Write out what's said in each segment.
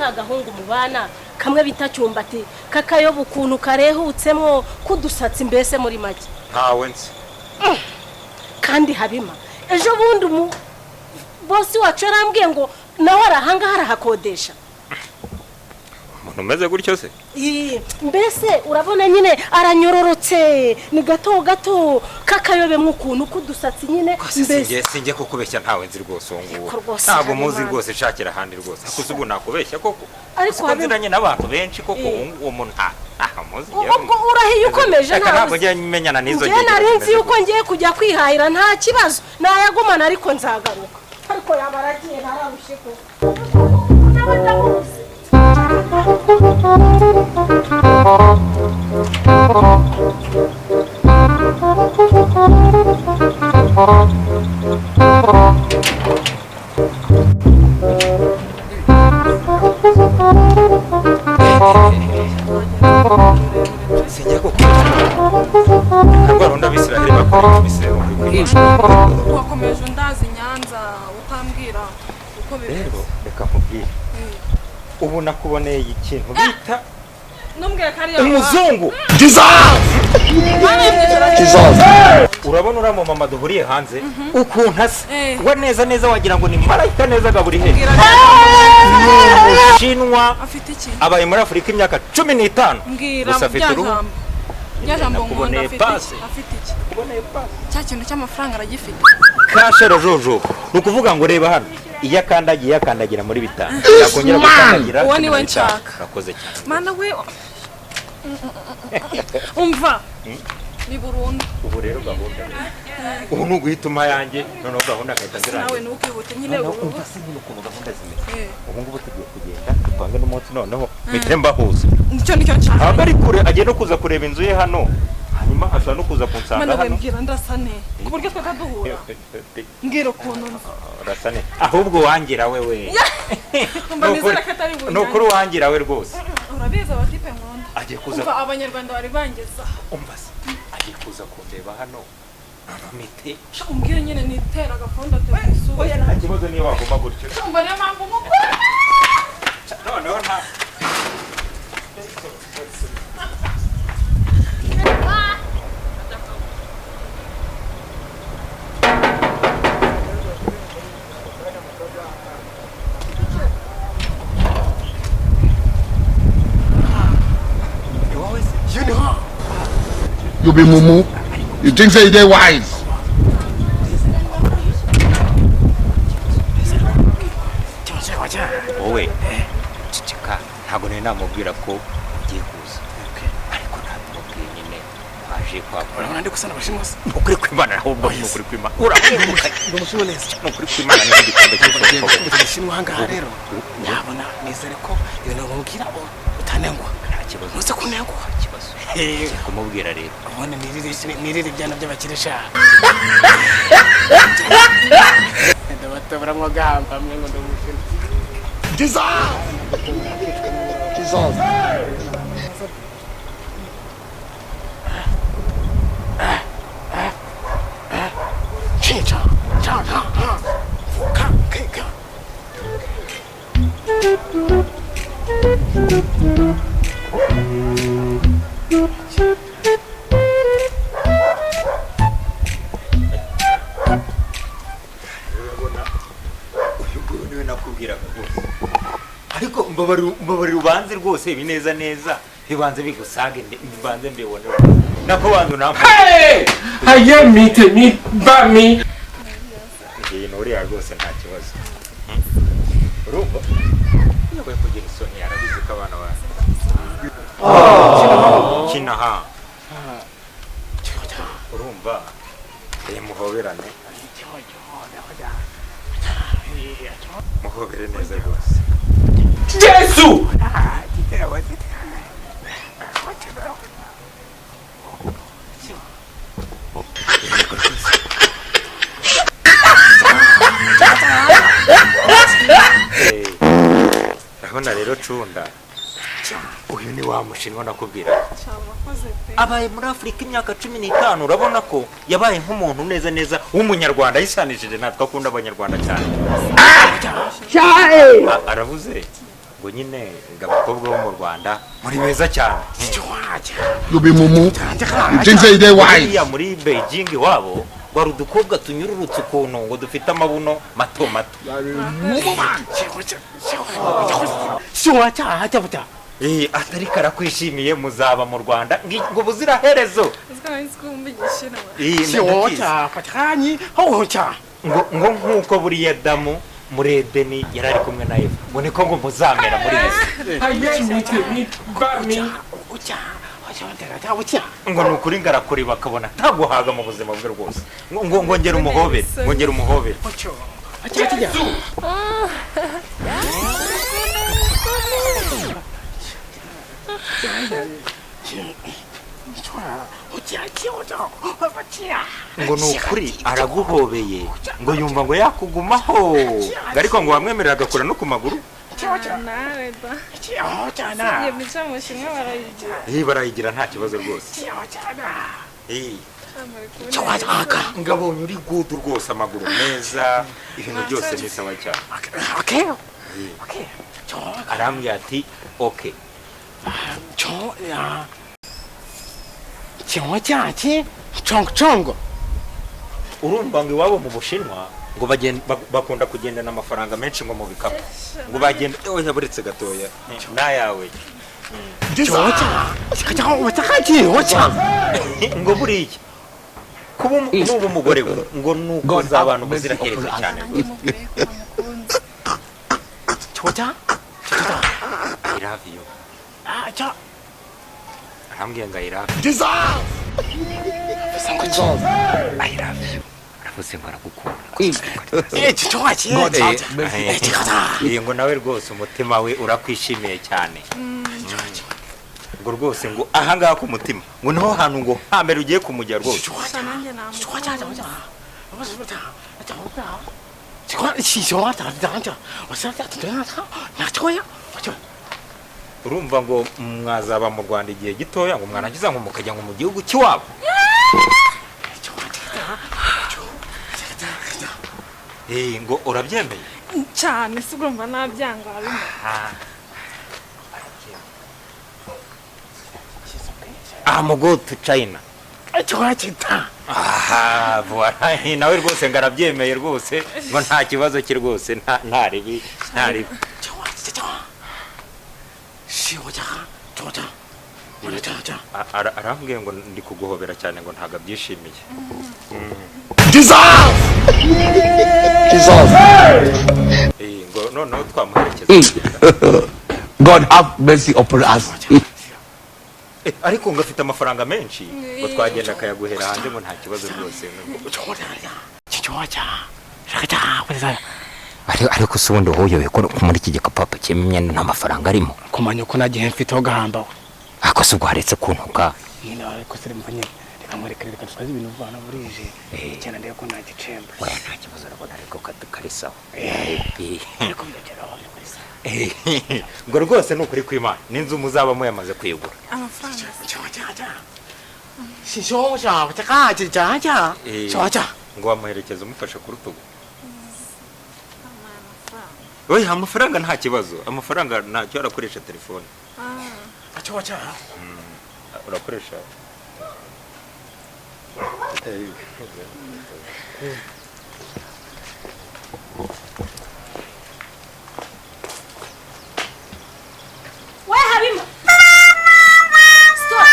ka gahungu mubana kamwe bita Cyumbati, kakayoba ukuntu karehutsemo k'udusatsi, mbese muri make? Ntawe nzi. Kandi Habima, ejo bundi umu boss wacu yarambwiye ngo nawe ari ahangaha arahakodesha. Umuntu umeze gutyo se? Ii, mbese urabona nyine aranyororotse, ni gato gato kakayobemwo ukuntu k'udusatsi nyine mbese. Sinjye kukubeshya, ntawe nzi rwose uwo nguwo. Ariko rwose Ntabwo muzi Habimana. rwose, shakira ahandi rwose. Ariko ubu nakubeshya koko? Ariko Kuko nziranye n'abantu benshi koko, uwo muntu nta muzi. Ubwo urahiye ukomeje. Reka, ntawe ntabwo uzi. njya menyana n'izo Njye ngegera nari nzi zimeze yuko ngiye kujya kwihahira, nta kibazo nayagumana, ariko nzagaruka. Ariko yaba aragiye, ntararushye koko, nawe ndamuzi. Gutya. Sinjya kukubeshya, ntabwo hari undi Abisiraheli bakora imisebo. Wakomeje undaza i Nyanza utambwira uko bimeze. Rero reka nkubwire, ubu nakuboneye ikintu bita Numbwira ko ariyo. umuzungu. Urabona uriya mumama duhuriye hanze ukuntu asa, we neza neza wagira ngo ni marayika neza Gaburiheli. Mbwira. Umushinwa. Afite iki? Abaye muri Afurika imyaka 15. Mbwira. Gusa afite Rya uruhu. jambo, rya jambo nkunda. Nakuboneye Afite pase. iki? Afite iki? Cya kintu cy'amafaranga aragifite? Cash arajojoba. Ni ukuvuga ngo reba hano, iyo akandagiye akandagira muri 5, yakongera gukandagira Uwo cumi ni na we bitanu. nshaka. Urakoze cyane. Mana we, umva, ni burundu. Ubu rero gahunda ubu ni uguhita umpa yanjye, noneho gahunda agahita Nawe zirangira. ntukihute nyine. Noneho Ubu umva se nyine ukuntu gahunda zimeze. Ubu ngubu tugiye kugenda dupange n'umunsi, noneho mpite mbahuza. Nicyo nshaka. Ntabwo ari kure, agiye no kuza kureba inzu ye hano, hanyuma ashobora no kuza kunsanga Mana we, hano. mbwira, ndasa ne ku buryo twajya duhura? Mbwira ukuntu nsa. Urasa ne ahubwo wangira we we. Umva, nizere ko atari Ni ukuri wangira we rwose. Urabizi abatipe nkunda. Agiye kuza. Umva, Abanyarwanda bari bangeza. Umva se, agiye kuza kundeba hano, noneho mpite Sha, umbwire nyine nitera agafonda te isura. Oya, nta kibazo niyo wagomba gutyo. Umva, niyo mpamvu mukunda. Noneho nta You be mumu. You think say you dey wise. Wowe ceceka, ntabwo nari namubwira ko ugiye kuza, ariko ntabimubwiye nyine waje kwakora. Urabona ndi gusa n'abashinwa se? Ukuri kw'Imana, ahubwo ni ukuri kw'Imana urahemuka. Ndi umushinwa neza. Ni ukuri kw'Imana, ni igikombe Ngiye cy'isoko. gukubita umushinwa ahangaha rero. Nyabona nizere ko ibintu nkubwira utanengwa. Nta kibazo. Ntuze kunengwa. Nta kibazo. Ngiye kumubwira rero. Ubundi nirire ibyana by'abakire sha. Ndabatobora mwo gahamba mwe ngo ndi umushinwa. Jesus! Jesus! Chicha, cha, cha, ha. Ka, ke, ka. Urabona uyu nguyu niwe nakubwiraga rwose, ariko mbabarira ubanze rwose ibi neza neza bibanze bigusage, mbanze mbibone nako banza unampa. Ayé mi tèmi bá mi. Iyi uriya rwose nta kibazo. Urumva yewe kugira isoni, arabizi ko abana ba kina ha. Urumva muhoberane, muhobere neza rwose. Jésù! Urabona rero Cunda, uyu ni wa mushinwa nakubwira. Urakoze pe. Abaye muri Afurika imyaka 15, urabona ko yabaye nk'umuntu neza neza w'Umunyarwanda, yisanishije natwe, akunda Abanyarwanda cyane. Aravuze Ngo nyine ngo abakobwa bo mu Rwanda muri beza cyane. You be mumu. You think say they wise? Buriya muri Beijing iwabo ngo hari udukobwa tunyururutse ukuntu, ngo dufite amabuno mato mato. Atari karakwishimiye, muzaba mu Rwanda ngo buziraherezo. Ngo nk'uko buriya Adamu muri Edeni yari ari kumwe na Eva, ngo niko ngo muzamera muri iyi. Ngo ni ukuri ngarakuri bakabona ntaguhaga mu buzima bwe rwose. Ngo ngongera umuhobere, ngongera umuhobere. Ngo ni ukuri araguhobeye, ngo yumva ngo yakugumaho, ariko ngo wamwemerera agakora no ku maguru. Barayigira nta kibazo rwose. Ngabonye uri gudu rwose, amaguru meza, ibintu byose ni sawa cyane. Arambwira ati okay. Urumva ngo iwabo mu Bushinwa ngo bakunda kugendana amafaranga menshi ngo mu bikapu, ngo bagenda oya buretse gatoya nayawe. Ngo buriya kuba nuba umugore we ngo nuko uzabana ubuziraherezo cyane. I love you. Arambwiye ngo I love you. I love you. Aravuze ngo aragukunda. Ngo nawe rwose umutima we urakwishimiye cyane. Ngo rwose ngo ahangaha ku mutima ngo niho hantu ngo hambere ugiye kumujya rwose. Urumva ngo mwazaba mu Rwanda igihe gitoya, ngo mwarangiza ngo mukajya ngo mu gihugu cy'iwabo. Ngo urabyemeye cyane? Si urumva nabyanga. I'm go to China. Aha, voilà. Nawe rwose ngo arabyemeye rwose, ngo nta kibazo cye rwose, nta ribi, nta ribi. Arambwiye ngo ndi kuguhobera cyane, ngo ntabwo abyishimiye. Ngo noneho twamuherekeza. God have mercy upon us. Ariko ngo afite amafaranga menshi, ngo twagenda akayaguhera hanze, ngo nta kibazo rwose. Ariko se ubundi wowe ko muri iki gikapu kirimo imyenda nta mafaranga arimo? Kumanya uko nagiye mfiteho gahamba we. Ako se ubwo haretse kuntuka? Nyine ariko se mva nyine reka mwereke, reka twaze ibintu vana burije cyane ndebe ko nagicemba. Oya nta kibazo, urabona ariko kari sawa. Ariko ndagera aho kuri sawa. Ngo rwose ni ukuri kw'Imana, n'inzu muzabamo yamaze kuyigura. Amafaranga. Ngo wamuherekeza umufashe ku rutugu. Oya amafaranga nta kibazo, amafaranga ntacyo, arakoresha telefone. Urakoresha. We Habima. Stop.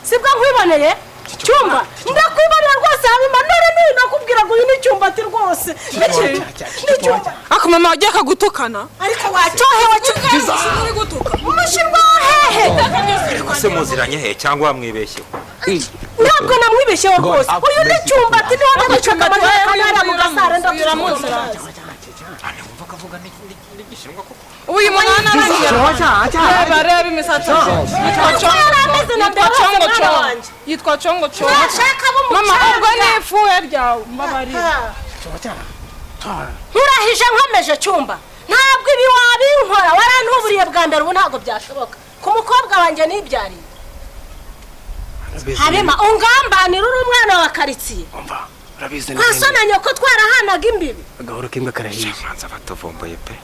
Sibwo nkwiboneye cyumba, ndakwibonera rwose Habima, none n'uyu nakubwira ngo uyu ni cyumbati rwose. Ni cyumba. Ako mama wagiye akagutukana. Ariko wacyohewe uri gutuka. Umushinwa hehe? Ariko se muziranye he cyangwa wamwibeshyeho? Ntabwo namwibeshyeho rwose. Uyu ni cyumbati, niwe namucaga amajerekani hariya mu gasare ndakuzi. Wumva akavuga n'igishinwa koko. Uyu mwana arareba, reba imisatsi ye. Yitwa Congo Congo. Yitwa Congo Congo. Mama ubwo ni ifuhe ryawe mbabarira. Nkurahije nkomeje cyumba, ntabwo ibi wabinkora, warantuburiye bwa mbere, ubu ntabwo byashoboka ku mukobwa wanjye nibyariye. Habima, ungambanira uri umwana wa karitsiye. Urabizi Kwa so n'ibindi. na nyoko twarahanaga imbibi. Agahoro k'imbwa karahiye. Manza batuvumbuye pe.